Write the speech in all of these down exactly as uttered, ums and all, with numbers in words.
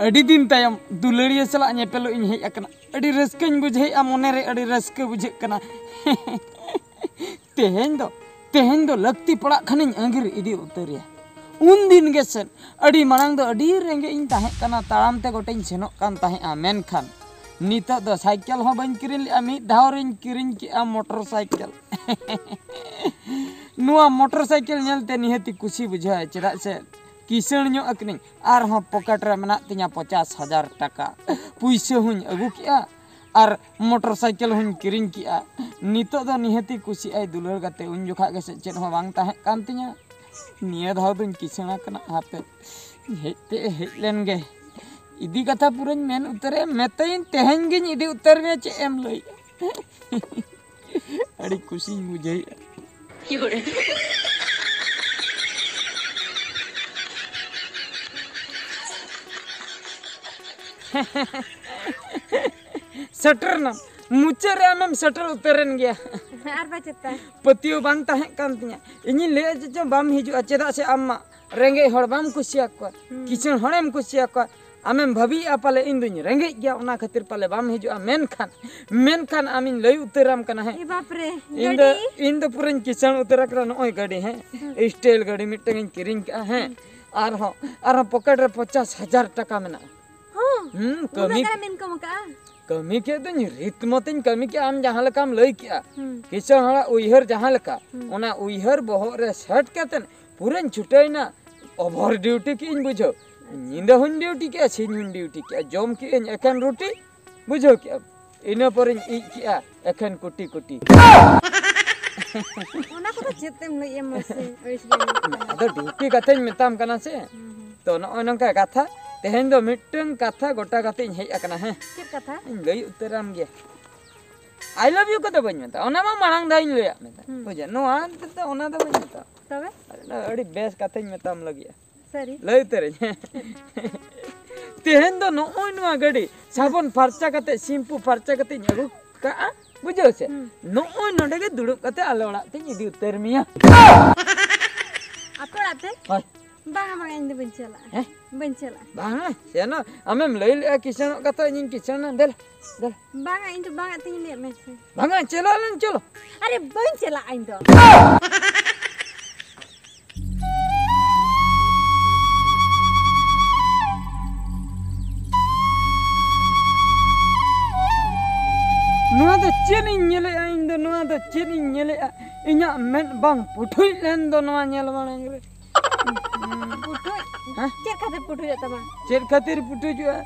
ᱟᱹᱰᱤ ᱫᱤᱱ ᱛᱟᱭᱚᱢ ᱫᱩᱞᱟᱹᱲᱤᱭᱟᱹ ᱥᱟᱞᱟᱜ ᱧᱮᱯᱮᱞᱚᱜ ᱤᱧ ᱦᱮᱡ ᱟᱠᱟᱱᱟ᱾ ᱟᱹᱰᱤ ᱨᱟᱹᱥᱠᱟᱹᱧ ᱵᱩᱡᱷᱟᱹᱣᱮᱫᱼᱟ, ᱢᱚᱱᱮᱨᱮ ᱟᱹᱰᱤ ᱨᱟᱹᱥᱠᱟᱹ ᱵᱩᱡᱷᱟᱹᱜ ᱠᱟᱱᱟ᱾ ᱛᱮᱦᱮᱧ ᱫᱚ, ᱛᱮᱦᱮᱧ ᱫᱚ ᱞᱟᱹᱠᱛᱤ ᱯᱟᱲᱟᱜ ᱠᱷᱟᱱᱤᱧ ᱟᱹᱜᱤᱨ ᱤᱫᱤ ᱩᱛᱟᱹᱨᱮᱭᱟ᱾ ᱩᱱ ᱫᱤᱱ ᱜᱮ ᱥᱮᱫ, ᱟᱹᱰᱤ ᱢᱟᱲᱟᱝ ᱫᱚ ᱟᱹᱰᱤ ᱨᱮᱸᱜᱮᱡ ᱤᱧ ᱛᱟᱦᱮᱸ ᱠᱟᱱᱟ, ᱛᱟᱲᱟᱢ ᱛᱮ ᱜᱚᱴᱟᱧ ᱥᱮᱱᱚᱜ ᱠᱟᱱ ᱛᱟᱦᱮᱸᱫᱼᱟ, ᱢᱮᱱᱠᱷᱟᱱ ᱱᱤᱛᱚᱜ ᱫᱚ ᱥᱟᱭᱠᱮᱞ ᱦᱚᱸ ᱵᱟᱹᱧ ᱠᱤᱨᱤᱧ ᱞᱮᱫᱼᱟ, ᱢᱤᱫ ᱫᱷᱟᱣ ᱨᱤᱧ ᱠᱤᱨᱤᱧ ᱠᱮᱫᱼᱟ ᱢᱚᱴᱚᱨ ᱥᱟᱭᱠᱮᱞ᱾ ᱱᱚᱣᱟ ᱢᱚᱴᱚᱨ ᱥᱟᱭᱠᱮᱞ ᱧᱮᱞᱛᱮ ᱱᱤᱦᱟᱹᱛᱤ ᱠᱩᱥᱤ ᱵᱩᱡᱷᱟᱹᱜᱼᱟ, ᱪᱮᱫᱟᱜ ᱥᱮ ᱠᱤᱥᱟᱹᱬ ᱧᱚᱜ ᱟᱠᱟᱱᱟᱹᱧ, ᱟᱨᱦᱚᱸ ᱯᱚᱠᱮᱴ ᱨᱮ ᱢᱮᱱᱟᱜ ᱛᱤᱧᱟ ᱯᱚᱪᱟᱥ ᱦᱟᱡᱟᱨ ᱴᱟᱠᱟ᱾ ᱯᱩᱭᱥᱟᱹ ᱦᱚᱸᱧ ᱟᱹᱜᱩ ᱠᱮᱜᱼᱟ ᱟᱨ ᱢᱚᱴᱚᱨ ᱥᱟᱭᱠᱮᱞ ᱦᱚᱸᱧ ᱠᱤᱨᱤᱧ ᱠᱮᱜᱼᱟ᱾ ᱱᱤᱛᱚᱜ ᱫᱚ ᱱᱤᱦᱟᱹᱛᱤ ᱠᱩᱥᱤᱜᱼᱟᱭ ᱫᱩᱞᱟᱹᱲ ᱠᱟᱛᱮ, ᱩᱱ ᱡᱚᱠᱷᱟᱜ ᱜᱮ ᱥᱮ ᱪᱮᱫ ᱦᱚᱸ ᱵᱟᱝ ᱛᱟᱦᱮᱸ ᱠᱟᱱ ᱛᱤᱧᱟ᱾ ᱱᱤᱭᱟᱹ ᱫᱷᱟᱣ ᱫᱚᱧ ᱠᱤᱥᱟᱹᱬ ᱟᱠᱟᱱᱟ, ᱦᱟᱯᱮ ᱦᱮᱡ ᱛᱮ ᱦᱮᱡ ᱞᱮᱱ ᱜᱮ᱾ ᱤᱫᱤ ᱠᱟᱛᱷᱟ ᱯᱩᱨᱟᱹᱧ ᱢᱮᱱ ᱩᱛᱟᱹᱨᱮ, ᱢᱮᱛᱟᱹᱧ ᱛᱮᱦᱮᱧ ᱜᱤᱧ ᱤᱫᱤ ᱩᱛᱟᱹᱨ ᱢᱮᱭᱟ, ᱪᱮᱫ ᱮᱢ ᱞᱟᱹᱭᱮᱜᱼᱟ? ᱟᱹᱰᱤ ᱠᱩᱥᱤᱧ ᱵᱩᱡᱷᱟᱹᱣᱮᱫᱼᱟ᱾ ᱥᱮᱴᱮᱨ ᱱᱟᱢ, ᱢᱩᱪᱟᱹᱫ ᱨᱮ ᱟᱢᱮᱢ ᱥᱮᱴᱮᱨ ᱩᱛᱟᱹᱨᱮᱱ ᱜᱮᱭᱟ᱾ ᱟᱨ ᱵᱟ ᱪᱮᱛᱟ? ᱯᱟᱹᱛᱭᱟᱹᱣ ᱵᱟᱝ ᱛᱟᱦᱮᱸ ᱠᱟᱱ ᱛᱤᱧᱟ᱾ ᱤᱧᱤᱧ ᱞᱟᱹᱭᱟ ᱪᱮᱫ ᱪᱚᱝ ᱵᱟᱢ ᱦᱤᱡᱩᱜᱼᱟ, ᱪᱮᱫᱟᱜ ᱥᱮ ᱟᱢ ᱢᱟ ᱨᱮᱸᱜᱮᱡ ᱦᱚᱲ ᱵᱟᱢ ᱠᱩᱥᱤᱭᱟᱠᱚᱣᱟ, ᱦᱩᱸ᱾ ᱠᱤᱥᱟᱹᱬ ᱦᱚᱲᱮᱢ ᱠᱩᱥᱤᱭᱟᱠᱚᱣᱟ᱾ ᱟᱢᱮᱢ ᱵᱷᱟᱹᱵᱤᱭᱮᱫᱼᱟ ᱯᱟᱞᱮ ᱤᱧ ᱫᱩᱧ ᱨᱮᱸᱜᱮᱡ ᱜᱮᱭᱟ, ᱚᱱᱟ ᱠᱷᱟᱹᱛᱤᱨ ᱯᱟᱞᱮ ᱵᱟᱢ ᱦᱤᱡᱩᱜᱼᱟ, ᱢᱮᱱᱠᱷᱟᱱ, ᱢᱮᱱᱠᱷᱟᱱ ᱟᱢᱤᱧ ᱞᱟᱹᱭ ᱩᱛᱟᱹᱨᱟᱢ ᱠᱟᱱᱟ ᱦᱮᱸ᱾ ᱮ ᱵᱟᱯ ᱨᱮ, ᱤᱧ ᱫᱚ, ᱜᱟᱹᱰᱤ? ᱤᱧ ᱫᱚ ᱯᱩᱨᱟᱹᱧ ᱠᱤᱥᱟᱹᱬ ᱩᱛᱟᱹᱨ ᱟᱠᱟᱱᱟ᱾ ᱱᱚᱜᱼᱚᱭ ᱜᱟᱹᱰᱤ ᱦᱮᱸ, ᱦᱩᱸ᱾ ᱥᱴᱟᱭᱤᱞ ᱜᱟᱹᱰᱤ ᱢᱤᱫᱴᱟᱝ ᱤᱧ ᱠᱤᱨᱤᱧ ᱠᱟᱜᱼᱟ ᱦᱮᱸ᱾ ᱦᱩᱸ᱾ ᱟᱨᱦᱚᱸ, ᱟᱨᱦᱚᱸ ᱯᱚᱠᱮᱴ ᱨᱮ ᱯᱚᱧᱪᱟᱥ ᱦᱟᱡᱟᱨ ᱴᱟᱠᱟ ᱢᱮᱱᱟᱜᱼᱟ᱾ ᱦᱚᱸ? ᱦᱩᱸ, ᱩᱱᱟᱹᱜ ᱠᱟᱹᱢᱤ ᱜᱟᱱᱮᱢ income ᱟᱠᱟᱜᱼᱟ? ᱠᱟᱹᱢᱤ ᱠᱮᱫ ᱫᱚᱧ ᱨᱤᱛ ᱢᱚᱛᱚᱧ ᱠᱟᱹᱢᱤ ᱠᱮᱫᱼᱟ, ᱟᱢ ᱡᱟᱦᱟᱸ ᱞᱮᱠᱟᱢ ᱞᱟᱹᱭ ᱠᱮᱫᱼᱟ᱾ ᱦᱩᱸ᱾ ᱠᱤᱥᱟᱹᱬ ᱦᱚᱲᱟᱜ ᱩᱭᱦᱟᱹᱨ ᱡᱟᱦᱟᱸ ᱞᱮᱠᱟ, ᱦᱩᱸ᱾ ᱚᱱᱟ ᱩᱭᱦᱟᱹᱨ ᱵᱚᱦᱚᱜ ᱨᱮ ᱥᱮᱴ ᱠᱟᱛᱮᱫ ᱯᱩᱨᱟᱹᱧ ᱪᱷᱩᱴᱟᱹᱣᱮᱱᱟ᱾ ᱳᱵᱷᱟᱨ ᱰᱤᱭᱩᱴᱤ ᱠᱮᱫ ᱤᱧ ᱵᱩᱡᱷᱟᱹᱣ᱾ ᱧᱤᱫᱟᱹ ᱦᱚᱸᱧ ᱰᱤᱭᱩᱴᱤ ᱠᱮᱫᱼᱟ, ᱥᱤᱧ ᱦᱚᱸᱧ ᱰᱤᱭᱩᱴᱤ ᱠᱮᱫᱼᱟ᱾ ᱡᱚᱢ ᱠᱮᱫ ᱟᱹᱧ ᱮᱠᱷᱮᱱ ᱨᱩᱴᱤ, ᱵᱩᱡᱷᱟᱹᱣ ᱠᱮᱫᱼᱟᱢ᱾ ᱤᱱᱟᱹ ᱯᱚᱨᱮᱧ ᱤᱡ ᱠᱮᱫᱼᱟ ᱮᱠᱷᱮᱱ ᱠᱩᱴᱤ ᱠᱩᱴᱤ᱾ ᱚᱱᱟ ᱠᱚᱫᱚ ᱪᱮᱫ ᱮᱢ ᱞᱟᱹᱭᱮᱫᱼᱟ ᱢᱟᱥᱮ? ᱟᱹᱲᱤᱥ ᱜᱮ ᱟᱹᱭᱠᱟᱹᱜ ᱠᱟᱱᱟ᱾ ᱟᱫᱚ ᱰᱤᱭᱩᱴᱤ ᱠᱟᱛᱷᱟᱧ ᱢᱮᱛᱟᱢ ᱠᱟᱱᱟ ᱥᱮ᱾ ᱦᱩᱸ, ᱦᱩᱸ᱾ ᱛᱚ ᱱᱚᱜᱼᱚᱭ ᱱᱚᱝᱠᱟ ᱠᱟᱛᱷᱟ᱾ ᱛᱮᱦᱮᱧ ᱫᱚ ᱢᱤᱫᱴᱟᱝ ᱠᱟᱛᱷᱟ ᱜᱚᱴᱟ ᱠᱟᱛᱮ ᱤᱧ ᱦᱮᱡ ᱟᱠᱟᱱᱟ ᱦᱮᱸ᱾ ᱪᱮᱫ ᱠᱟᱛᱷᱟ? ᱤᱧ ᱞᱟᱹᱭ ᱩᱛᱟᱹᱨᱟᱢ ᱜᱮ᱾ I love you ᱠᱚᱫᱚ ᱵᱟᱹᱧ ᱢᱮᱛᱟᱜᱼᱟ, ᱚᱱᱟ ᱢᱟ ᱢᱟᱲᱟᱝ ᱫᱷᱟᱣ ᱤᱧ ᱞᱟᱹᱭᱟᱫ ᱢᱮ ᱛᱟᱦᱮᱸ᱾ ᱦᱩᱸ᱾ ᱵᱩᱡᱷᱟᱹᱣ? ᱱᱚᱣᱟ ᱛᱮᱫᱚ ᱚᱱᱟ ᱫᱚ ᱵᱟᱹᱧ ᱢᱮᱛᱟᱜᱼᱟ᱾ ᱛᱚᱵᱮ? ᱟᱹᱰᱤ ᱵᱮᱥ ᱠᱟᱛᱷᱟᱧ ᱢᱮᱛᱟᱢ ᱞᱟᱹᱜᱤᱫᱼᱟ᱾ ᱥᱟᱹᱨᱤ? ᱞᱟᱹᱭ ᱩᱛᱟᱹᱨᱟᱹᱧ᱾ ᱛᱮᱦᱮᱧ ᱫᱚ ᱱᱚᱜᱼᱚᱭ ᱱᱚᱣᱟ ᱜᱟᱹᱰᱤ ᱥᱟᱵᱚᱱ ᱯᱷᱟᱨᱪᱟ ᱠᱟᱛᱮ, ᱥᱤᱢᱯᱩ ᱯᱷᱟᱨᱪᱟ ᱠᱟᱛᱮᱧ ᱟᱹᱜᱩ ᱠᱟᱜᱼᱟ, ᱵᱩᱡᱷᱟᱹᱣ ᱥᱮ? ᱦᱩᱸ᱾ ᱱᱚᱜᱼᱚᱭ ᱱᱚᱰᱮ ᱜᱮ ᱫᱩᱲᱩᱵ ᱠᱟᱛᱮ ᱟᱞᱮ ᱚᱲᱟᱜ ᱛᱮᱧ ᱤᱫᱤ ᱩᱛᱟᱹᱨ ᱢᱮᱭᱟ᱾ ᱟᱯᱮ ᱚᱲᱟᱜ ᱛᱮ? ᱦᱳᱭ᱾ ᱵᱟᱝᱟ, ᱵᱟᱝᱟ, ᱤᱧ ᱫᱚ ᱵᱟᱹᱧ ᱪᱟᱞᱟᱜᱼᱟ᱾ ᱦᱮᱸ? ᱵᱟᱹᱧ ᱪᱟᱞᱟᱜᱼᱟ᱾ ᱵᱟᱝᱟ, ᱥᱮᱱᱚᱜ ᱟᱢᱮᱢ ᱞᱟᱹᱭ ᱞᱮᱜᱼᱟ ᱠᱤᱥᱟᱹᱬᱚᱜ ᱠᱟᱛᱷᱟ, ᱤᱧᱤᱧ ᱠᱤᱥᱟᱹᱬᱟ᱾ ᱫᱮᱞᱟ, ᱫᱮᱞᱟ᱾ ᱵᱟᱝᱟ, ᱤᱧ ᱫᱚ ᱵᱟᱝᱟ ᱛᱤᱧ ᱞᱟᱹᱭᱟᱫ ᱢᱮᱭᱟ ᱥᱮ᱾ ᱵᱟᱝᱟ, ᱪᱟᱞᱟᱜ ᱟᱞᱟᱝ, ᱪᱚᱞᱚ᱾ ᱟᱨᱮ, ᱵᱟᱹᱧ ᱪᱟᱞᱟᱜᱼᱟ ᱤᱧ ᱫᱚ᱾ ᱱᱚᱣᱟ ᱫᱚ ᱪᱮᱫ ᱤᱧ ᱧᱮᱞᱮᱜᱼᱟ? ᱤᱧ ᱫᱚ ᱱᱚᱣᱟ ᱫᱚ ᱪᱮᱫ ᱤᱧ ᱧᱮᱞᱮᱜᱼᱟ? ᱤᱧᱟᱹᱜ ᱢᱮᱫ ᱵᱟᱝ ᱯᱩᱴᱷᱩᱡ ᱞᱮᱱ ᱫᱚ ᱱᱚᱣᱟ ᱧᱮᱞ ᱢᱟᱲᱟᱝ ᱨᱮ᱾ ᱯᱩᱴᱷᱩᱡ? ᱦᱮᱸ? ᱪᱮᱫ ᱠᱷᱟᱹᱛᱤᱨ ᱯᱩᱴᱷᱩᱡᱚᱜ ᱛᱟᱢᱟ? ᱪᱮᱫ ᱠᱷᱟᱹᱛᱤᱨ ᱯᱩᱴᱷᱩᱡᱚᱜᱼᱟ?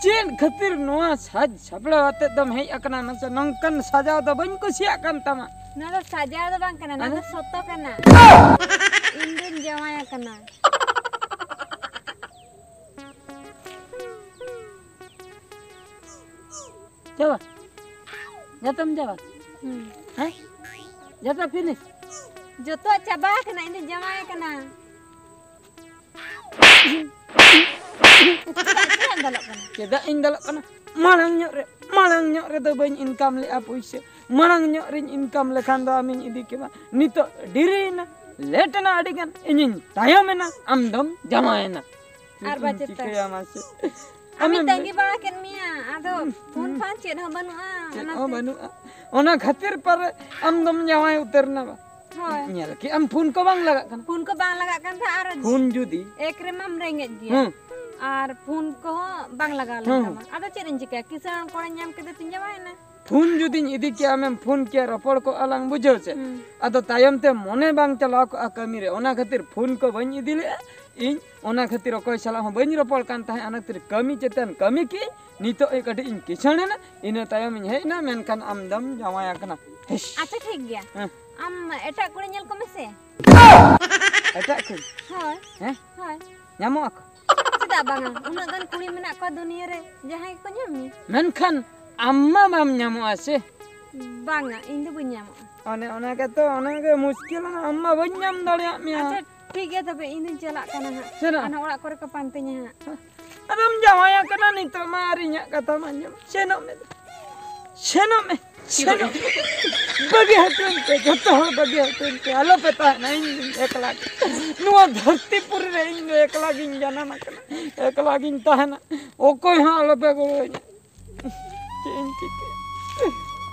ᱪᱮᱫ ᱠᱷᱟᱹᱛᱤᱨ ᱱᱚᱣᱟ ᱥᱟᱡᱽ ᱥᱟᱯᱲᱟᱣ ᱟᱛᱮᱫ ᱫᱚᱢ ᱦᱮᱡ ᱟᱠᱟᱱᱟ? ᱢᱟᱥᱮ, ᱱᱚᱝᱠᱟᱱ ᱥᱟᱡᱟᱣ ᱫᱚ ᱵᱟᱹᱧ ᱠᱩᱥᱤᱭᱟᱜ ᱠᱟᱱ ᱛᱟᱢᱟ᱾ ᱱᱚᱣᱟ ᱫᱚ ᱥᱟᱡᱟᱣ ᱫᱚ ᱵᱟᱝ ᱠᱟᱱᱟ, ᱱᱚᱣᱟ ᱫᱚ ᱟᱫᱚ? ᱥᱚᱛᱚ ᱠᱟᱱᱟ᱾ ᱤᱧ ᱫᱩᱧ ᱡᱟᱶᱟᱭ ᱟᱠᱟᱱᱟ᱾ ᱪᱟᱵᱟ? ᱡᱚᱛᱚᱢ ᱪᱟᱵᱟ? ᱦᱩᱸ᱾ ᱦᱮᱸ? ᱡᱚᱛᱚ ᱯᱷᱤᱱᱤᱥ? ᱡᱚᱛᱚᱣᱟᱜ ᱪᱟᱵᱟ ᱟᱠᱟᱱᱟ, ᱤᱧ ᱫᱚ ᱡᱟᱶᱟᱭ ᱟᱠᱟᱱᱟ᱾ ᱪᱮᱫᱟᱜ ᱤᱧ ᱫᱟᱞᱚᱜ ᱠᱟᱱᱟ? ᱪᱮᱫᱟᱜ ᱤᱧ ᱫᱟᱞᱚᱜ ᱠᱟᱱᱟ? ᱢᱟᱲᱟᱝ ᱧᱚᱜ ᱨᱮ, ᱢᱟᱲᱟᱝ ᱧᱚᱜ ᱨᱮᱫᱚ ᱵᱟᱹᱧ ᱤᱱᱠᱟᱢ ᱞᱮᱜᱼᱟ ᱯᱩᱭᱥᱟᱹ᱾ ᱢᱟᱲᱟᱝ ᱧᱚᱜ ᱨᱤᱧ ᱤᱱᱠᱟᱢ ᱞᱮᱠᱷᱟᱱ ᱫᱚ ᱟᱢᱤᱧ ᱤᱫᱤ ᱠᱮᱢᱟ᱾ ᱱᱤᱛᱚᱜ ᱰᱮᱨᱤᱭᱮᱱᱟ, ᱞᱮᱴ ᱮᱱᱟ ᱟᱹᱰᱤ ᱜᱟᱱ᱾ ᱤᱧᱤᱧ ᱛᱟᱭᱚᱢ ᱮᱱᱟ, ᱟᱢ ᱫᱚᱢ ᱡᱟᱶᱟᱭᱮᱱᱟ᱾ ᱟᱨ ᱪᱮᱫ ᱵᱟᱪᱮᱛᱟ᱾ ᱪᱤᱠᱟᱹᱭᱟ ᱢᱟᱥᱮ? ᱟᱢᱤᱧ ᱟᱢᱮᱢ ᱛᱟᱺᱜᱤ ᱞᱟᱹᱭ- ᱵᱟᱲᱟ ᱠᱮᱫ ᱢᱮᱭᱟ, ᱟᱫᱚ ᱯᱷᱳᱱ ᱯᱷᱟᱱ ᱪᱮᱫ ᱦᱚᱸ ᱵᱟᱹᱱᱩᱜᱼᱟ, ᱪᱮᱫ ᱚᱱᱟᱛᱮ᱾ ᱦᱚᱸ ᱵᱟᱹᱱᱩᱜᱼᱟ᱾ ᱚᱱᱟ ᱠᱷᱟᱹᱛᱤᱨ ᱯᱟᱨᱮ ᱟᱢ ᱫᱚᱢ ᱡᱟᱶᱟᱭ ᱩᱛᱟᱹᱨ ᱮᱱᱟ ᱵᱟ? ᱦᱳᱭ᱾ ᱧᱮᱞ ᱠᱮᱜ ᱟᱢ, ᱯᱷᱳᱱ ᱠᱚ ᱵᱟᱝ ᱞᱟᱜᱟᱜ ᱠᱟᱱᱟ᱾ ᱯᱷᱳᱱ ᱠᱚ ᱵᱟᱝ ᱞᱟᱜᱟᱜ ᱠᱟᱱ ᱛᱟᱦᱮᱸᱫ, ᱟᱨ ᱯᱷᱳᱱ ᱡᱩᱫᱤ ᱮᱠ ᱨᱮᱢᱟᱢ ᱨᱮᱸᱜᱮᱡ ᱜᱮᱭᱟ᱾ ᱦᱩᱸ᱾ ᱟᱨ ᱯᱷᱳᱱ ᱠᱚᱦᱚᱸ ᱵᱟᱝ ᱞᱟᱜᱟᱣ ᱞᱮᱱ ᱦᱩᱸ᱾ ᱛᱟᱢᱟ᱾ ᱟᱫᱚ ᱪᱮᱫ ᱤᱧ ᱪᱤᱠᱟᱹᱭᱟ? ᱠᱤᱥᱟᱹᱬ ᱠᱚᱲᱟᱧ ᱧᱟᱢ ᱠᱮᱫᱮ ᱛᱤᱧ ᱡᱟᱶᱟᱭᱮᱱᱟ᱾ ᱯᱷᱳᱱ ᱡᱩᱫᱤᱧ ᱤᱫᱤ ᱠᱮᱭᱟ, ᱟᱢᱮᱢ ᱯᱷᱳᱱ ᱠᱮᱭᱟ, ᱨᱚᱯᱚᱲ ᱠᱚᱜᱼᱟ ᱞᱟᱝ, ᱵᱩᱡᱷᱟᱹᱣ ᱥᱮ? ᱦᱩᱸ᱾ ᱟᱫᱚ ᱛᱟᱭᱚᱢ ᱛᱮ ᱢᱚᱱᱮ ᱵᱟᱝ ᱪᱟᱞᱟᱣ ᱠᱚᱜᱼᱟ ᱠᱟᱹᱢᱤ ᱨᱮ, ᱚᱱᱟ ᱠᱷᱟᱹᱛᱤᱨ ᱯᱷᱳᱱ ᱠᱚ ᱵᱟᱹᱧ ᱤᱫᱤ ᱞᱮᱜᱼᱟ᱾ ᱤᱧ ᱚᱱᱟ ᱠᱷᱟᱹᱛᱤᱨ ᱚᱠᱚᱭ ᱥᱟᱞᱟᱜ ᱦᱚᱸ ᱵᱟᱹᱧ ᱨᱚᱯᱚᱲ ᱠᱟᱱ ᱛᱟᱦᱮᱸᱫ, ᱚᱱᱟ ᱠᱷᱟᱹᱛᱤᱨ ᱠᱟᱹᱢᱤ ᱪᱮᱛᱟᱱ ᱠᱟᱹᱢᱤ ᱠᱮᱜᱼᱟᱹᱧ᱾ ᱱᱤᱛᱚᱜ ᱠᱟᱹᱴᱤᱡ ᱤᱧ ᱠᱤᱥᱟᱹᱬ ᱮᱱᱟ, ᱤᱱᱟᱹ ᱛᱟᱭᱚᱢ ᱤᱧ ᱦᱮᱡ ᱮᱱᱟ, ᱢᱮᱱᱠᱷᱟᱱ ᱟᱢ ᱫᱚᱢ ᱡᱟᱶᱟᱭ ᱟᱠᱟᱱᱟ᱾ ᱦᱤᱥ᱾ ᱟᱪᱪᱷᱟ, ᱴᱷᱤᱠ ᱜᱮᱭᱟ᱾ ᱦᱮᱸ᱾ ᱟᱢ ᱮᱴᱟᱜ ᱠᱩᱲᱤ ᱧᱮᱞ ᱠᱚᱢ ᱥᱮ᱾ ᱮᱴᱟᱜ ᱠᱩᱲᱤ? ᱦᱳᱭ᱾ ᱦᱮᱸ? ᱦᱳᱭ᱾ ᱧᱟᱢᱚᱜ ᱟᱠᱚ? ᱪᱮᱫᱟᱜ ᱵᱟᱝᱟ? ᱩᱱᱟᱹᱜ ᱜᱟᱱ ᱠᱩᱲᱤ ᱢᱮᱱᱟᱜ ᱠᱚᱣᱟ ᱫᱩᱱᱤᱭᱟᱹ ᱨᱮ, ᱡᱟᱦᱟᱸᱭ ᱜᱮᱠᱚ ᱧᱟᱢ ᱢᱮᱭᱟ᱾ ᱢᱮᱱᱠᱷᱟᱱ ᱟᱢ ᱢᱟ ᱵᱟᱢ ᱧᱟᱢᱚᱜᱼᱟ ᱥᱮ? ᱵᱟᱝᱟ, ᱤᱧ ᱫᱚ ᱵᱟᱹᱧ ᱧᱟᱢᱚᱜᱼᱟ᱾ ᱚᱱᱮ ᱚᱱᱟ ᱜᱮᱛᱚ, ᱚᱱᱟ ᱜᱮ ᱢᱩᱥᱠᱤᱞ ᱮᱱᱟ, ᱟᱢ ᱢᱟ ᱵᱟᱹᱧ ᱧᱟᱢ ᱫᱟᱲᱮᱭᱟᱜ ᱢᱮᱭᱟ᱾ ᱟᱪᱪᱷᱟ, ᱴᱷᱤᱠ ᱜᱮᱭᱟ, ᱛᱚᱵᱮ ᱤᱧ ᱫᱚᱧ ᱪᱟᱞᱟᱜ ᱠᱟᱱᱟ ᱦᱟᱸᱜ᱾ ᱥᱮᱱᱚᱜ? ᱟᱨᱦᱚᱸ ᱚᱲᱟᱜ ᱠᱚᱨᱮ ᱠᱚ ᱯᱟᱱᱛᱮᱧᱟ ᱦᱟᱸᱜ᱾ ᱟᱫᱚᱢ ᱡᱟᱶᱟᱭ ᱟᱠᱟᱱᱟ, ᱱᱤᱛᱚᱜ ᱢᱟ ᱟᱨ ᱤᱧᱟᱹᱜ ᱠᱟᱛᱷᱟ ᱢᱟ ᱟᱸᱡᱚᱢ᱾ ᱥᱮᱱᱚᱜ ᱢᱮ᱾ ᱥᱮᱱᱚᱜ ᱢᱮ, ᱥᱮᱱᱚᱜ ᱢᱮ᱾ ᱵᱟᱹᱜᱤ ᱦᱚᱴᱚᱧ ᱯᱮ, ᱡᱚᱛᱚ ᱦᱚᱲ ᱵᱟᱹᱜᱤ ᱦᱚᱴᱚᱧ ᱯᱮ, ᱟᱞᱚ ᱯᱮ ᱛᱟᱦᱮᱱᱟ, ᱤᱧ ᱫᱩᱧ ᱮᱠᱞᱟ ᱜᱮ᱾ ᱱᱚᱣᱟ ᱫᱷᱟᱹᱨᱛᱤ ᱯᱩᱨᱤ ᱨᱮ ᱤᱧ ᱫᱚ ᱮᱠᱞᱟ ᱜᱤᱧ ᱡᱟᱱᱟᱢ ᱟᱠᱟᱱᱟ, ᱮᱠᱞᱟ ᱜᱤᱧ ᱛᱟᱦᱮᱱᱟ, ᱚᱠᱚᱭ ᱦᱚᱸ ᱟᱞᱚ ᱯᱮ ᱜᱚᱲᱚᱧᱟ᱾ ᱪᱮᱫ ᱤᱧ ᱪᱤᱠᱟᱹᱭᱟ?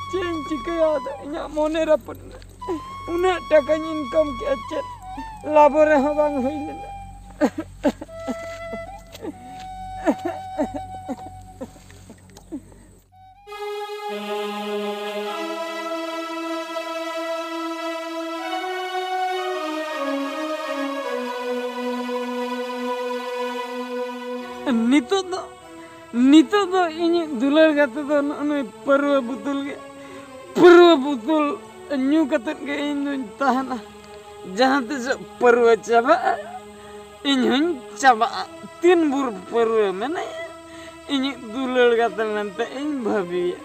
ᱪᱮᱫ ᱤᱧ ᱪᱤᱠᱟᱹᱭᱟ? ᱟᱫᱚ ᱤᱧᱟᱹᱜ ᱢᱚᱱᱮ ᱨᱟᱹᱯᱩᱫ ᱮᱱᱟ᱾ ᱩᱱᱟᱹᱜ ᱴᱟᱠᱟᱧ ᱤᱱᱠᱟᱢ ᱠᱮᱫᱼᱟ, ᱪᱮᱫ ᱞᱟᱵᱷ ᱨᱮᱦᱚᱸ ᱵᱟᱝ ᱦᱩᱭ ᱞᱮᱱᱟ᱾ ᱱᱤᱛᱚᱜ ᱫᱚ, ᱱᱤᱛᱚᱜ ᱫᱚ ᱤᱧᱤᱡ ᱫᱩᱞᱟᱹᱲ ᱜᱟᱛᱮ ᱫᱚ ᱱᱚᱜᱼᱚ ᱱᱩᱭ ᱯᱟᱹᱨᱣᱟᱹ ᱵᱩᱛᱩᱞ ᱜᱮ᱾ ᱯᱟᱹᱨᱣᱟᱹ ᱵᱩᱛᱩᱞ ᱧᱩ ᱠᱟᱛᱮᱫ ᱜᱮ ᱤᱧ ᱫᱩᱧ ᱛᱟᱦᱮᱱᱟ᱾ ᱡᱟᱦᱟᱸ ᱛᱤᱥᱚᱜ ᱯᱟᱹᱨᱣᱟᱹ ᱪᱟᱵᱟᱜᱼᱟ, ᱤᱧ ᱦᱚᱸᱧ ᱪᱟᱵᱟᱜᱼᱟ᱾ ᱛᱤᱱ ᱵᱷᱳᱨ ᱯᱟᱹᱨᱣᱟᱹ ᱢᱮᱱᱟᱭᱟ, ᱤᱧᱤᱡ ᱫᱩᱞᱟᱹᱲ ᱜᱟᱛᱮ ᱢᱮᱱᱛᱮ ᱤᱧ ᱵᱷᱟᱹᱵᱤᱭᱟ᱾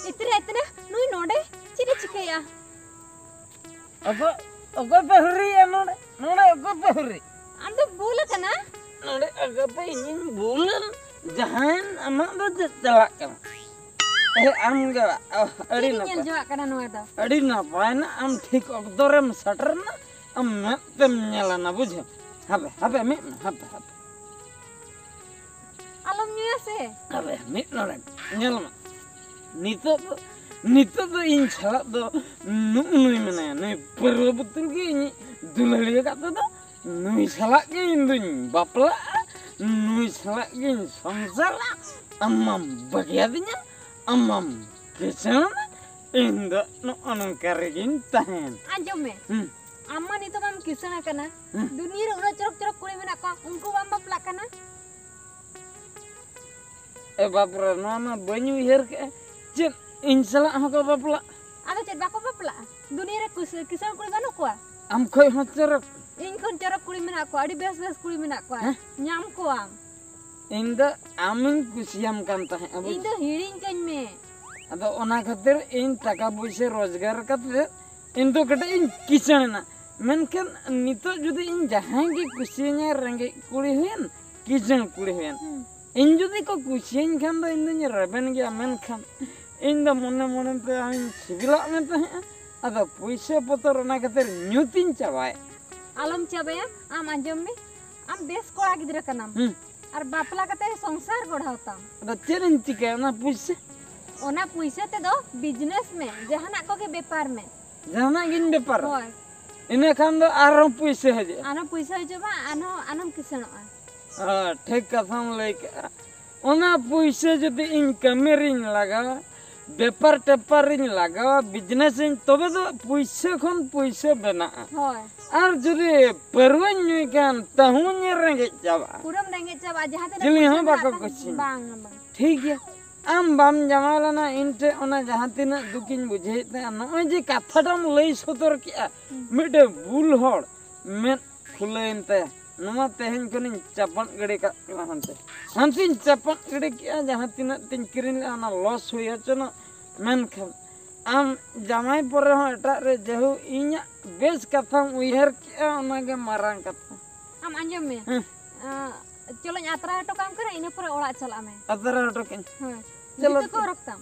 ᱤᱛᱨᱮ, ᱤᱛᱨᱮ, ᱱᱩᱭ ᱱᱚᱰᱮ ᱪᱮᱫ ᱮ ᱪᱤᱠᱟᱹᱭᱟ? ᱚᱠᱚᱭ, ᱚᱠᱚᱭ ᱯᱮ ᱦᱩᱨᱤᱭᱮᱫᱼᱟ ᱱᱚᱰᱮ? ᱱᱚᱰᱮ ᱚᱠᱚᱭ ᱯᱮ ᱦᱩᱨᱤ? ᱟᱢ ᱫᱚ ᱵᱩᱞ ᱟᱠᱟᱱᱟ᱾ ᱱᱚᱰᱮ ᱟᱜᱟᱯᱮ ᱤᱧᱤᱧ ᱵᱩᱞ ᱮᱱ? ᱡᱟᱦᱟᱸᱭᱮᱱ ᱟᱢᱟᱜ ᱫᱚ ᱪᱮᱫ ᱪᱟᱞᱟᱜ ᱠᱟᱱᱟ? ᱮ, ᱟᱢ ᱜᱮ, ᱚ, ᱟᱹᱰᱤ ᱪᱮᱫ ᱤᱧ ᱧᱮᱞ ᱱᱟᱯᱟᱭ᱾ ᱡᱚᱝᱟᱜ ᱠᱟᱱᱟ ᱱᱚᱣᱟ ᱫᱚ? ᱟᱹᱰᱤ ᱱᱟᱯᱟᱭ ᱱᱟ, ᱟᱢ ᱴᱷᱤᱠ ᱚᱠᱛᱚ ᱨᱮᱢ ᱥᱮᱴᱮᱨ ᱮᱱᱟ, ᱟᱢ ᱢᱮᱫ ᱛᱮᱢ ᱧᱮᱞᱟ ᱱᱟ, ᱵᱩᱡᱷᱟᱹᱣ? ᱦᱟᱯᱮ, ᱦᱟᱯᱮ, ᱢᱤᱫ ᱢᱮ, ᱦᱟᱯᱮ, ᱦᱟᱯᱮ᱾ ᱟᱞᱚᱢ ᱧᱩᱭᱟ ᱥᱮ? ᱟᱞᱮ ᱢᱤᱫ ᱱᱚᱰᱮ ᱧᱮᱞ ᱢᱮ᱾ ᱱᱤᱛᱚᱜ ᱫᱚ, ᱱᱤᱛᱚᱜ ᱫᱚ ᱤᱧ ᱥᱟᱞᱟᱜ ᱫᱚ ᱱᱩᱜᱼᱩ ᱱᱩᱭ ᱢᱮᱱᱟᱭᱟ, ᱱᱩᱭ ᱯᱟᱹᱨᱣᱟᱹ ᱵᱩᱛᱩᱞ ᱜᱮ ᱤᱧᱤᱡ ᱫᱩᱞᱟᱹᱲᱤᱭᱟᱹ ᱠᱟᱛᱮ ᱫᱚ ᱱᱩᱭ ᱥᱟᱞᱟᱜ ᱜᱮ ᱤᱧ ᱫᱩᱧ ᱵᱟᱯᱞᱟᱜᱼᱟ, ᱱᱩᱭ ᱥᱟᱞᱟᱜ ᱜᱤᱧ ᱥᱚᱝᱥᱟᱨᱟ᱾ ᱟᱢ ᱢᱟᱢ ᱵᱟᱹᱜᱤᱭᱟᱫᱤᱧᱟ, ᱟᱢ ᱢᱟᱢ ᱠᱤᱥᱟᱹᱬ ᱮᱱᱟ, ᱤᱧ ᱫᱚ ᱱᱚᱜᱼᱚ ᱱᱚᱝᱠᱟ ᱨᱮᱜᱤᱧ ᱛᱟᱦᱮᱱ᱾ ᱟᱸᱡᱚᱢ ᱢᱮ, ᱦᱩᱸ᱾ ᱟᱢ ᱢᱟ ᱱᱤᱛᱚᱜ ᱢᱟᱢ ᱠᱤᱥᱟᱹᱬ ᱟᱠᱟᱱᱟ, ᱦᱩᱸ᱾ ᱫᱩᱱᱤᱭᱟᱹ ᱨᱮ ᱩᱱᱟᱹᱜ ᱪᱚᱨᱚᱠ ᱪᱚᱨᱚᱠ ᱠᱩᱲᱤ ᱢᱮᱱᱟᱜ ᱠᱚᱣᱟ, ᱩᱱᱠᱩ ᱵᱟᱢ ᱵᱟᱯᱞᱟᱜ ᱠᱟᱱᱟ? ᱮ ᱵᱟᱯ ᱨᱮ, ᱱᱚᱣᱟ ᱢᱟ ᱵᱟᱹᱧ ᱩᱭᱦᱟᱹᱨ ᱠᱮᱜᱼᱟ᱾ ᱪᱮᱫ ᱤᱧ ᱥᱟᱞᱟᱜ ᱦᱚᱸᱠᱚ ᱵᱟᱯᱞᱟᱜ? ᱟᱫᱚ ᱪᱮᱫ ᱵᱟᱠᱚ ᱵᱟᱯᱞᱟᱜᱼᱟ? ᱫᱩᱱᱤᱭᱟᱹ ᱨᱮ ᱠᱩᱥ-, ᱠᱤᱥᱟᱹᱬ ᱠᱩᱲᱤ ᱵᱟᱹᱱᱩᱜ ᱠᱚᱣᱟ? ᱟᱢ ᱠᱷᱚᱡ ᱦᱚᱸ ᱪᱚᱨᱚᱠ᱾ ᱤᱧ ᱠᱷᱚᱱ ᱪᱚᱨᱚᱠ ᱠᱩᱲᱤ ᱢᱮᱱᱟᱜ ᱠᱚᱣᱟ, ᱟᱹᱰᱤ ᱵᱮᱥ ᱵᱮᱥ ᱠᱩᱲᱤ ᱢᱮᱱᱟᱜ ᱠᱚᱣᱟ᱾ ᱦᱮᱸ? ᱧᱟᱢ ᱠᱚᱣᱟᱢ᱾ ᱤᱧ ᱫᱚ ᱟᱢᱤᱧ ᱠᱩᱥᱤᱭᱟᱢ ᱠᱟᱱ ᱛᱟᱦᱮᱸᱫ᱾ ᱤᱧ ᱫᱚ ᱦᱤᱲᱤᱧ ᱠᱟᱹᱧ ᱢᱮ᱾ ᱟᱫᱚ ᱚᱱᱟ ᱠᱷᱟᱹᱛᱤᱨ ᱤᱧ ᱴᱟᱠᱟ ᱯᱩᱭᱥᱟᱹ ᱨᱳᱡᱽᱜᱟᱨ ᱠᱟᱛᱮ ᱤᱧ ᱫᱚ ᱠᱟᱹᱴᱤᱡ ᱤᱧ ᱠᱤᱥᱟᱹᱬ ᱮᱱᱟ᱾ ᱢᱮᱱᱠᱷᱟᱱ ᱱᱤᱛᱚᱜ ᱡᱩᱫᱤ ᱤᱧ ᱡᱟᱦᱟᱸᱭ ᱜᱮ ᱠᱩᱥᱤᱭᱟᱹᱧᱟᱭ, ᱨᱮᱸᱜᱮᱡ ᱠᱩᱲᱤ ᱦᱩᱭᱮᱱ, ᱠᱤᱥᱟᱹᱬ ᱠᱩᱲᱤ ᱦᱩᱭᱮᱱ, ᱦᱩᱸ᱾ ᱤᱧ ᱡᱩᱫᱤ ᱠᱚ ᱠᱩᱥᱤᱭᱟᱹᱧ ᱠᱷᱟᱱ ᱫᱚ ᱤᱧ ᱫᱚᱧ ᱨᱮᱵᱮᱱ ᱜᱮᱭᱟ᱾ ᱢᱮᱱᱠᱷᱟᱱ ᱤᱧ ᱫᱚ ᱢᱚᱱᱮ ᱢᱚᱱᱮ ᱛᱮ ᱟᱢᱤᱧ ᱥᱤᱵᱤᱞᱟᱜ ᱢᱮ ᱛᱟᱦᱮᱸᱫᱼᱟ᱾ ᱟᱫᱚ ᱯᱩᱭᱥᱟᱹ ᱯᱚᱛᱚᱨ ᱚᱱᱟ ᱠᱷᱟᱹᱛᱤᱨ ᱧᱩᱛᱤᱧ ᱪᱟᱵᱟᱭᱮᱫ᱾ ᱟᱞᱚᱢ ᱪᱟᱵᱟᱭᱟ, ᱟᱢ ᱟᱸᱡᱚᱢ ᱢᱮ, ᱟᱢ ᱵᱮᱥ ᱠᱚᱲᱟ ᱜᱤᱫᱽᱨᱟᱹ ᱠᱟᱱᱟᱢ᱾ ᱦᱩᱸ᱾ ᱟᱨ ᱵᱟᱯᱞᱟ ᱠᱟᱛᱮ ᱥᱚᱝᱥᱟᱨ ᱜᱚᱲᱦᱟᱣ ᱛᱟᱢ᱾ ᱟᱫᱚ ᱪᱮᱫ ᱤᱧ ᱪᱤᱠᱟᱹᱭᱟ ᱚᱱᱟ ᱯᱩᱭᱥᱟᱹ? ᱚᱱᱟ ᱯᱩᱭᱥᱟᱹ ᱛᱮᱫᱚ ᱵᱤᱡᱽᱱᱮᱥ ᱢᱮ, ᱡᱟᱦᱟᱱᱟᱜ ᱠᱚᱜᱮ ᱵᱮᱯᱟᱨ ᱢᱮ᱾ ᱡᱟᱦᱟᱱᱟᱜ ᱜᱤᱧ ᱵᱮᱯᱟᱨᱟ? ᱦᱳᱭ᱾ ᱤᱱᱟᱹ ᱠᱷᱟᱱ ᱫᱚ ᱟᱨᱦᱚᱸ ᱯᱩᱭᱥᱟᱹ ᱦᱤᱡᱩᱜᱼᱟ᱾ ᱟᱨᱦᱚᱸ ᱯᱩᱭᱥᱟᱹ ᱦᱤᱡᱩᱜᱼᱟ, ᱟᱨᱦᱚᱸ, ᱟᱨᱦᱚᱸᱢ ᱠᱤᱥᱟᱹᱬᱚᱜᱼᱟ᱾ ᱦᱮᱸ, ᱴᱷᱤᱠ ᱠᱟᱛᱷᱟᱢ ᱞᱟᱹᱭ ᱠᱮᱜᱼᱟ᱾ ᱚᱱᱟ ᱯᱩᱭᱥᱟᱹ ᱡᱩᱫᱤ ᱤᱧ ᱠᱟᱹᱢᱤ ᱨᱤᱧ ᱞᱟᱜᱟᱣᱟ, ᱵᱮᱯᱟᱨ ᱴᱮᱯᱟᱨ ᱨᱤᱧ ᱞᱟᱜᱟᱣᱟ, ᱵᱤᱡᱽᱱᱮᱥ ᱤᱧ, ᱛᱚᱵᱮ ᱫᱚ ᱯᱩᱭᱥᱟᱹ ᱠᱷᱚᱱ ᱯᱩᱭᱥᱟᱹ ᱵᱮᱱᱟᱜᱼᱟ᱾ ᱦᱳᱭ᱾ ᱟᱨ ᱡᱩᱫᱤ ᱯᱟᱹᱨᱣᱟᱹᱧ ᱧᱩᱭ ᱠᱷᱟᱱ, ᱛᱟᱹᱦᱩᱧ ᱨᱮᱸᱜᱮᱡ ᱪᱟᱵᱟᱜᱼᱟ᱾ ᱯᱩᱨᱟᱹᱢ ᱨᱮᱸᱜᱮᱡ ᱪᱟᱵᱟᱜᱼᱟ, ᱡᱟᱦᱟᱸ ᱛᱤᱱᱟᱹᱜ ᱪᱤᱞᱤ ᱯᱩᱭᱥᱟᱹ ᱦᱚᱸ ᱢᱮᱱᱟᱜ ᱵᱟᱠᱚ ᱛᱟᱢ, ᱠᱩᱥᱤᱧᱟ᱾ ᱵᱟᱝ, ᱵᱟᱝ᱾ ᱴᱷᱤᱠ ᱜᱮᱭᱟ, ᱟᱢ ᱵᱟᱢ ᱡᱟᱶᱟᱭ ᱞᱮᱱᱟ, ᱤᱧ ᱴᱷᱮᱱ ᱚᱱᱟ ᱡᱟᱦᱟᱸ ᱛᱤᱱᱟᱹᱜ ᱫᱩᱠᱤᱧ ᱵᱩᱡᱷᱟᱹᱣᱮᱫ ᱛᱟᱦᱮᱸᱫ, ᱱᱚᱜᱼᱚᱭ ᱡᱮ ᱠᱟᱛᱷᱟᱴᱟᱢ ᱞᱟᱹᱭ ᱥᱚᱫᱚᱨ ᱠᱮᱜᱼᱟ, ᱦᱩᱸ᱾ ᱢᱤᱫᱴᱮᱱ ᱵᱩᱞ ᱦᱚᱲ ᱢᱮᱫ ᱠᱷᱩᱞᱟᱹᱣᱮᱱ ᱛᱟᱭᱟ᱾ ᱱᱚᱣᱟ ᱛᱮᱦᱮᱧ ᱠᱷᱚᱱᱤᱧ ᱪᱟᱯᱟᱫ ᱜᱤᱰᱤ ᱠᱟᱜ ᱠᱟᱱᱟ ᱦᱟᱱᱛᱮ᱾ ᱦᱟᱱᱛᱮᱧ ᱪᱟᱯᱟᱫ ᱜᱤᱰᱤ ᱠᱮᱜᱼᱟ, ᱡᱟᱦᱟᱸ ᱛᱤᱱᱟᱹᱜ ᱛᱤᱧ ᱠᱤᱨᱤᱧ ᱞᱮᱜᱼᱟ, ᱚᱱᱟ ᱞᱚᱥ ᱦᱩᱭ ᱦᱚᱪᱚᱱᱚᱜ᱾ ᱢᱮᱱᱠᱷᱟᱱ ᱟᱢ ᱡᱟᱶᱟᱭ ᱯᱚᱨᱮ ᱦᱚᱸ ᱮᱴᱟᱜ ᱨᱮ ᱡᱮᱦᱩ ᱤᱧᱟᱹᱜ ᱵᱮᱥ ᱠᱟᱛᱷᱟᱢ ᱩᱭᱦᱟᱹᱨ ᱠᱮᱜᱼᱟ, ᱚᱱᱟᱜᱮ ᱢᱟᱨᱟᱝ ᱠᱟᱛᱷᱟ᱾ ᱟᱢ ᱟᱸᱡᱚᱢ ᱢᱮ᱾ ᱦᱮᱸ᱾ ᱟᱸ, ᱪᱚᱞᱚᱧ ᱟᱛᱨᱟ ᱦᱚᱴᱚ ᱠᱟᱢ ᱠᱟᱱᱟ, ᱤᱱᱟᱹ ᱯᱚᱨᱮ ᱚᱲᱟᱜ ᱪᱟᱞᱟᱜ ᱢᱮ᱾ ᱟᱛᱨᱟ ᱦᱚᱴᱚ ᱠᱟᱹᱧ᱾ ᱦᱳᱭ᱾ ᱪᱚᱞᱚ ᱡᱩᱛᱟᱹ ᱠᱚ ᱛᱚᱵᱮ᱾ ᱦᱚᱨᱚᱜ ᱛᱟᱢ᱾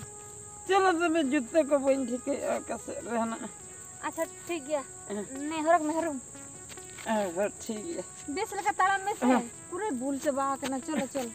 ᱪᱚᱞᱚ ᱛᱚᱵᱮ, ᱡᱩᱛᱟᱹ ᱠᱚ ᱵᱟᱹᱧ ᱴᱷᱤᱠᱟᱹᱭᱮᱫᱼᱟ ᱚᱠᱟ ᱥᱮᱫ ᱨᱮ ᱦᱮᱱᱟᱜᱼᱟ᱾ ᱟᱪᱪᱷᱟ, ᱴᱷᱤᱠ ᱜᱮᱭᱟ᱾ ᱦᱮᱸ᱾ ᱱᱮ ᱦᱚᱨᱚᱜ ᱢᱮ, ᱦᱚᱨᱚᱜ᱾ ᱦᱮᱸ, ᱦᱮᱸ, ᱴᱷᱤᱠ ᱜᱮᱭᱟ᱾ ᱵᱮᱥ ᱞᱮᱠᱟ ᱛᱟᱲᱟᱢ ᱢᱮᱥᱮ᱾ ᱦᱮᱸ᱾ ᱯᱩᱨᱟᱹ ᱵᱩᱞ ᱪᱟᱵᱟ ᱟᱠᱟᱱᱟ᱾ ᱪᱚᱞᱚ, ᱪᱚᱞᱚ᱾